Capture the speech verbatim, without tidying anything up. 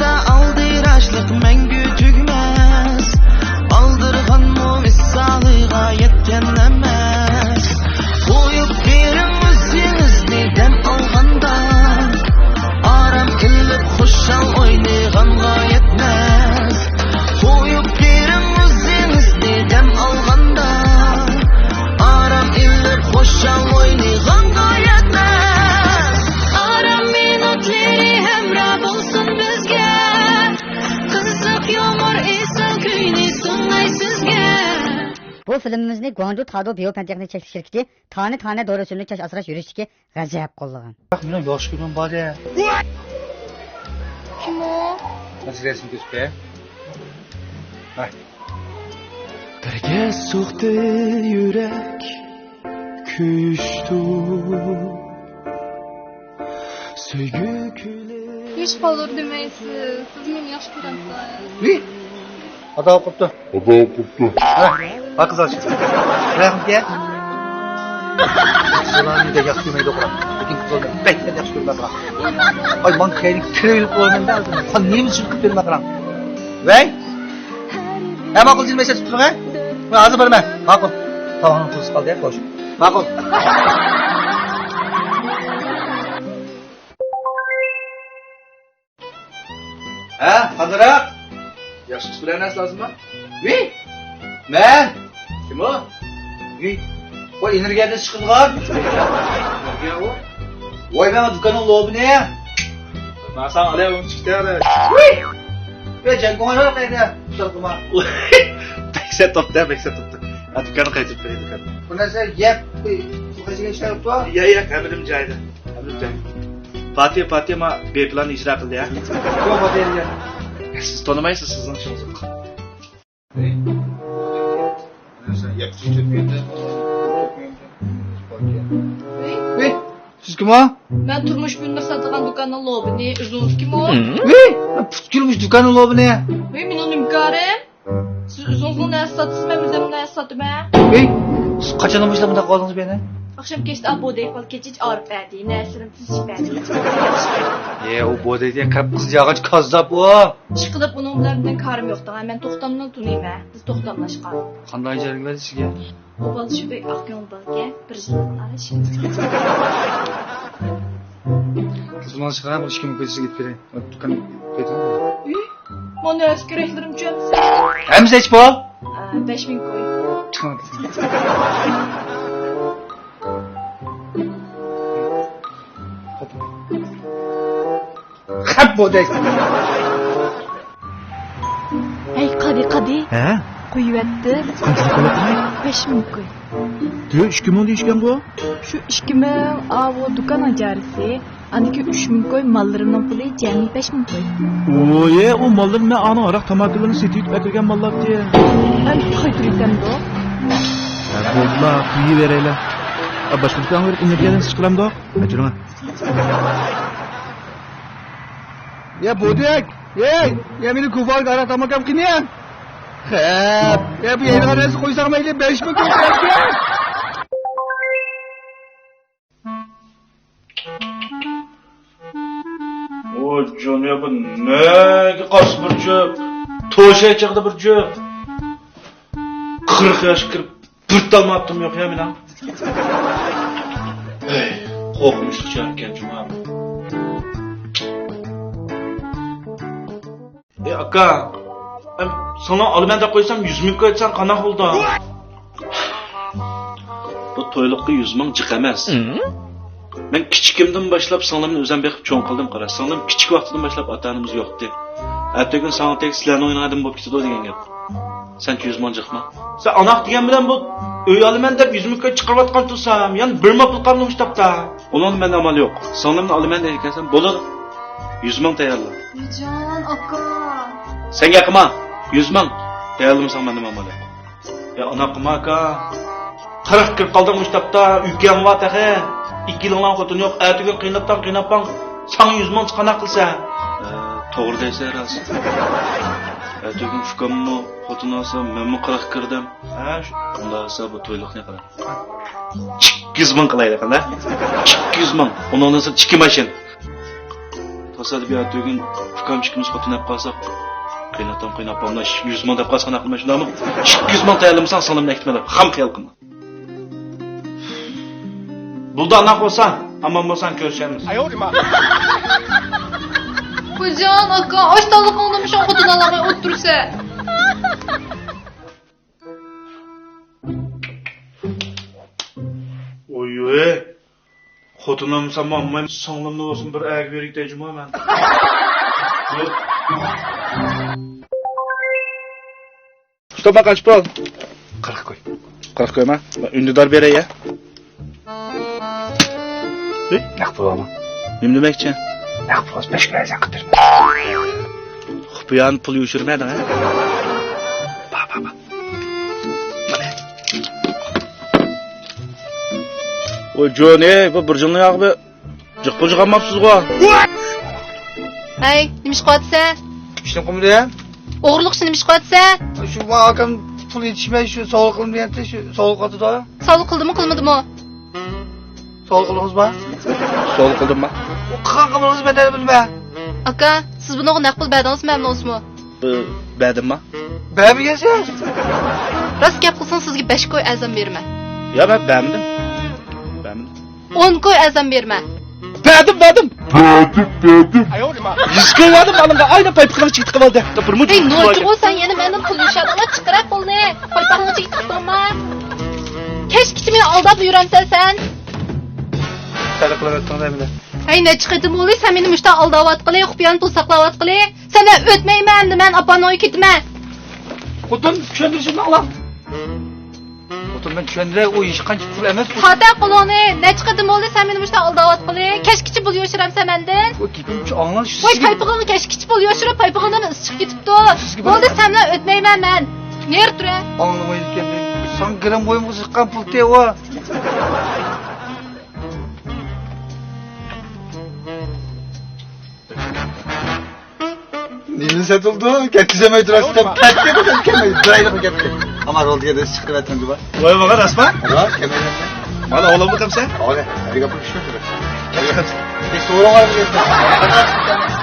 ئالدىراشلىق مەڭگۈ تۈگىمەس، ئالدىرىغانمۇ ۋىسالىغا يەتكەن ئەمەس. قويۇپ بېرىڭ ئۆزىڭىزنى دەم ئالغاندا، ئارام ئېلىپ خۇشال ئوينىغانغا يەتمەس. قويۇپ بېرىڭ ئۆزىڭىزنى دەم ئالغاندا، ئارام ئېلىپ خۇشال ئوينىغانغا يەتمەس. ئارام مىنۇتلىرى ھەمراھ بولسۇن بىزگە، قىزىق يۇمۇر ئېسىل كۈينى سۇناي سىزگە. بۇ فىلىمىمىزنى گۇاڭجۇ تادو بىيو پەن تېخنىك چەكلىك شىركىتى تانە تانە دورا ئۆسۈملۈك چاچ ئاسراش يۈرۈشلۈكى غەجەپ قوللىغان. مېنىڭ ياخشى كۆرگەن بار-دە. كىم ئۇ؟ مەن سىزگە رەسىم كۆرسىتەي. ھە. بىرگە سوقتى يۈرەك كۈيۈشتۇ. سۆيگۈ كۈلى. ھېچ قالۇر دېمەيسىز. سىز مېنى ياخشى كۆرەمسىز؟ ۋى! ئادا قوپتۇ. ئادا قوپتۇ. ھە، ھە، قىزلار. رەھمەتكە. سىلارنى بەك ياخشى كۆرمەيدۇ، قاراڭ. لېكىن قىزلار بەك ياخشى كۆرىدۇ، قاراڭ. ئاي، ماڭ كەينىگە كىرىۋېلىپ قويىمەن-دە، ھازىر. سەن نېمە ئۈچۈن كىرىپ بەرمەي، قاراڭ. ۋەي. ھە، ماقۇل، جىم بەشەت تۇتۇڭ، ھە؟ مەن ھازىر بارىمەن. ماقۇل. تاۋاقنىڭ تۇزى قالدى، ھە، خوش. ماقۇل. ھە، قانداق؟ ياخشى ئىش بىلەن نەرسە لازىممۇ؟ ۋى؟ مەن؟ كىم ئۇ؟ ۋى؟ ئۇ ئېنېرگىيەدىن چىقىدىغان. ئېنېرگىيە ئۇ؟ ۋاي، ماڭا دۇكاننىڭ لوبىنى. ماڭا ساڭا ئالە ئون ئىككى تەڭرە. ۋى! ۋە جەڭگۇڭ ئايرىق ئەيدە. خۇشال قىلما. بەك سەت توپتى، بەك سەت توپتى. ھە، دۇكاننى قايتۇرۇپ بېرەي، دۇكان. بۇ نەرسە يەپ، بۇ قاچىغا ئىشلەپ تۇر. يا، يا، ھەممىنىمۇ جايىدا. ھەممىنىمۇ جايىدا. پاتىيە، پاتىيە ما بىپلان ئىجرا قىلدى، ھە؟ يوق، پاتىيە دېگەن. سىز تونۇمايسىز، سىزنىڭ ئىشىڭىز يوق. ۋى، ۋى، سىز كىم ئۇ؟ مەن تۇرمۇش بۇيۇملىرى ساتىدىغان دۇكاننىڭ لوبىنى، ئۆزىڭىز كىم ئۇ؟ ۋى، مەن پۇت كىرمىش دۇكاننىڭ لوبىنى. ۋى، مېنىڭ نېمە كارىم؟ سىز ئۆزىڭىزنىڭ نەرسە ساتىسىز، مەن ئۆزۈمنىڭ نەرسە ساتىمەن. ۋى، سىز قاچاندىن باشلاپ بۇنداق قىلدىڭىز مېنى؟ ئاخشام كەچتە ئا بودەك بالا كېچىچە ئاغرىپ بەردى، نەرسىلىرىمنى تۈزىتىپ بەردى. يە، ئۇ بودەك دېگەن قەپ قىز ياغاچ كاززاپ ئۇ. ئىشقىلىپ ئۇنىڭ بىلەن مېنىڭ كارىم يوق دەڭ، مەن توختامنى تونۇيمەن، بىز توختاملاشقان. قانداق ئىجارىگە بەردى سىزگە؟ ئۇ بالا شۇ بەك ئاق كۆڭۈل بالىكەن، بىر يىللىق ئاش. قىزىمنىڭ چىقىرىپ بىر ئىككى مىڭ كوي سىزگە يېتىپ بېرەي. دۇكان كېتىڭ. ئى، مانا ھەرىسى كېرەكلىرىم چۈشەمسىز؟ ھەممىسى نەچچە پۇل؟ ئە، بەش مىڭ كوي. چىقىڭ. خەپ بودەك. ھەي، قادى، قادى. ھە؟ قويۇۋەتتى. قانچىلىك قويۇۋەتتى؟ بەش مىڭ كوي. تۆ، ئىككى مىڭ دېيىشكەنغۇ؟ شۇ ئىككى مىڭ ئاۋۇ دۇكان ئىجارىسى، ئاندىكى ئۈچ مىڭ كوي ماللىرىمنىڭ پۇلى، جەمئىي بەش مىڭ كوي. ئويە، ئۇ ماللىرىم مەن ئانىڭ ھاراق تاماكىلىرىنى سېتىۋېتىپ ئەكىرگەن ماللاردى. مەن قايتۇرۇۋېتەمدۇ؟ ھە، بولدىلا، قويۇۋېرەيلى. ئا، باشقا دۇكانغا بېرىپ ئېنېرگىيەدىن سىقىلامدۇ؟ ئەچۈرۈڭە. يا بودەك، يەي، يا مېنى كۇفارغا ئاراق تاماكام قىنى. خەپ، يا بۇ يەيدىغان نەرسە قويساڭ مەيلى، بەش مىڭ كوي بەرگەن. ئۇ جۇنيا بۇ نەگە قارىسا بىر جۈپ، توشەي چىقىدۇ بىر جۈپ. قىرىق ياشقا كىرىپ، بىر تال ماتتىم يوق يا مېنىڭ. ھەي، قورقۇنچلۇق جان ئىكەن جۇما. ئى ئاكا، ئەم، ساڭا ئالىمەن دەپ قويسام، يۈز مىڭ كوي ئېيتساڭ قانداق بولىدۇ؟ بۇ تويلۇققا يۈز مىڭ جىق ئەمەس. مەن كىچىكىمدىن باشلاپ سىڭلىمنى ئۆزۈم بېقىپ چوڭ قىلدىم، قارا. سىڭلىم كىچىك ۋاقتىدىن باشلاپ ئاتا-ئانىمىز يوقتى. ئەتىگۈن ساڭا تەگ سىلەرنىڭ ئۆينىڭ ئادىمى بولۇپ كېتىدۇ دېگەن گەپ. سەنچە يۈز مىڭ جىقما؟ سەن ئاناق دېگەن بىلەن بۇ ئۆي ئالىمەن دەپ يۈز مىڭ كوي چىقىرىۋاتقان تۇرسام، يەنە بىر ماپلىقامنى مۇشتاپتا. ئۇنىڭدا مەن ئامال يوق. سىڭلىمنى ئالىمەن دەيدىكەنسەن، بولىدۇ. يۈز مىڭ تەييارلا. ۋايجان ئاكا. سەن گەپ قىلما. يۈز مىڭ تەييارلىمىساڭ مەندىن ئامال يوق. يا ئانا قىلما ئاكا. قىرىق كىرىپ قالدىڭ مۇشتاپتا، ئۆكەڭ بار تېخى. ئىككى يىلىڭلار خوتۇن يوق، ئەتىگۈن قىيناپتاڭ، قىيناپاڭ. ساڭا يۈز مىڭ چىققانداق قىلسا. ھە، توغرا دەيسەن راست. ئەتىگۈن ئۇكاممۇ خوتۇن ئالسا، مەنمۇ قىرىق كىردىم. ھە، شۇ. ئۇنداق بولسا بۇ تويلۇقنى قىلىڭ. ئىككى يۈز مىڭ قىلايلى قانداق؟ ئىككى يۈز مىڭ. ئۇنىڭدىن سوڭ ئىككى ماشىنا. مىسالى بۇ يەردە بۈگۈن ئۇكام ئىككىمىز خوتۇن ئېلىپ قالساق، قېيىنئاتام، قېيىنئاپاملار يۈز مىڭ دەپ قالسا قانداق قىلىمەن، شۇنداقمۇ؟ ئىككى يۈز مىڭ تەييارلىمىساڭ سىڭلىمنى ئەكېتىمەن دەپ خام خىيال قىلما. بولدى، ئانداق بولسا، ئامان بولساڭ كۆرۈشەرمىز. خوجان ئاكا، ئاشتانلىقىڭدىمۇ شۇڭا خوتۇن ئالالماي ئولتۇرىسەن. ۋوي ۋوي. خوتۇن ئالمىسام ئالمايمەن، سىڭلىمنى بولسۇن بىر ئەگىپ بېرەي دەيجۇما مەن. ئۇستا، ماڭا قانچە پۇل؟ قىرىق كوي. قىرىق كويما؟ ئۈندىدار بېرەي يا. ھېي، نەق پۇل ئالما. نېمە دېمەكچى؟ نەق پۇل ئالسا بەش كوي ئەرزان قىلىپ بېرىمەن. خۇپىيان پۇل يوشۇرمىدىڭ ھە؟ بار، بار، بار. مانا. ۋوي جون، ئەي، بۇ بىر جىلنىڭ ياغى بىر جىق پۇل چىقارماپسىزغۇ؟ ھەي، نېمە ئىش قىلىۋاتىسەن؟ ئىشنى قىلمىدى. ئوغرىلىق ئىشىنى نېمە ئىش قىلىۋاتىسەن؟ شۇ ماڭا ئاكام پۇل يېتىشمەي، شۇ سوۋغا قىلىمەن دېگەنتى، شۇ سوۋغا قىلىۋاتىدۇ. سوۋغا قىلدىمۇ، قىلمىدىمۇ؟ سوۋغا قىلدىڭىزما؟ سوۋغا قىلدىمما؟ قىلغان قىلمىدىڭىز، مەن نېمە بىلىمەن؟ ئاكا، سىز بۇنىڭغا نەق پۇل بەردىڭىزمۇ ھەم نوسىمۇ؟ ئى، بەردىمما؟ بەرمىگەنسىز؟ راست گەپ قىلسىڭىز، سىزگە بەش كوي ئەرزان بېرىمەن. يا، مەن بەرمىدىم. بەرمىدىم. ئون كوي ئەرزان بېرىمەن. بەردىم، بەردىم. بەردىم، بەردىم. يۈز كوي بەردىم، ئانىڭغا ئاينى پايپىقىنىڭ چىقىپ قالدى. بىر مۇجۇ ئەي، نوچىغۇ سەن يەنە مەندىن پۇل يوشۇرۇڭ، چىقىرە پۇلنى. پايپىقىڭنى چىقىپ قالما. كەچكىچە مېنى ئالداپ يۈرەمسەن سەن؟ سەل قىلىۋەتتىڭ دەيمىدە. ھەي، نەچچە قېتىم بولدى سەن مېنى مۇشتا ئالداۋاتقىلى، خۇپىيان پۇل ساقلاۋاتقىلى. سەن ئۆتمەيمەن، مەن ئاپامنىڭ ئۆيىگە كېتىمەن. خوتۇن، چۈشەندۈرۈشۈمنى ئاڭلا. خوتۇن، مەن چۈشەندۈرەي، ئۇ ھېچقانچە پۇل ئەمەس، بۇ. تارتە قولۇڭنى، نەچچە قېتىم بولدى سەن مېنى مۇشتا ئالداۋاتقىلى. كەچكىچە پۇل يوشۇرامسەن مەندىن؟ بۇ گېپىمنى ئاڭلا، شۇ ۋاي، سىزگە پايپىقىڭنى كەچكىچە پۇل يوشۇرۇپ، پايپىقىڭدىن ئىس چىقىپ كېتىپتۇ. سىزگە بولدى، بىر سەن بىلەن ئۆتمەيمەن مەن. نېرى تۇرە. ئاڭلىمايدىكەن. ساڭا گىرىم بويۇمغا چىققان پۇل تېۋە. نېمە سېتىلدى؟ كەتكۈزەلمەي تۇراسىز دەپ كەتتى، كەتمەي، بىر ئايلىق كەتتى. ئاما رول دېگەندە ئىش چىقىرىۋەتمەمدۇ بار؟ ۋاي، ماڭا راستما؟ ھە، كەلمەيدۇ. مانا ئوغلۇمنى قىلسا؟ ھە، ھەرگە پۇل چۈشمەيدۇ. كەتتى. ھېچ سورۇڭلار.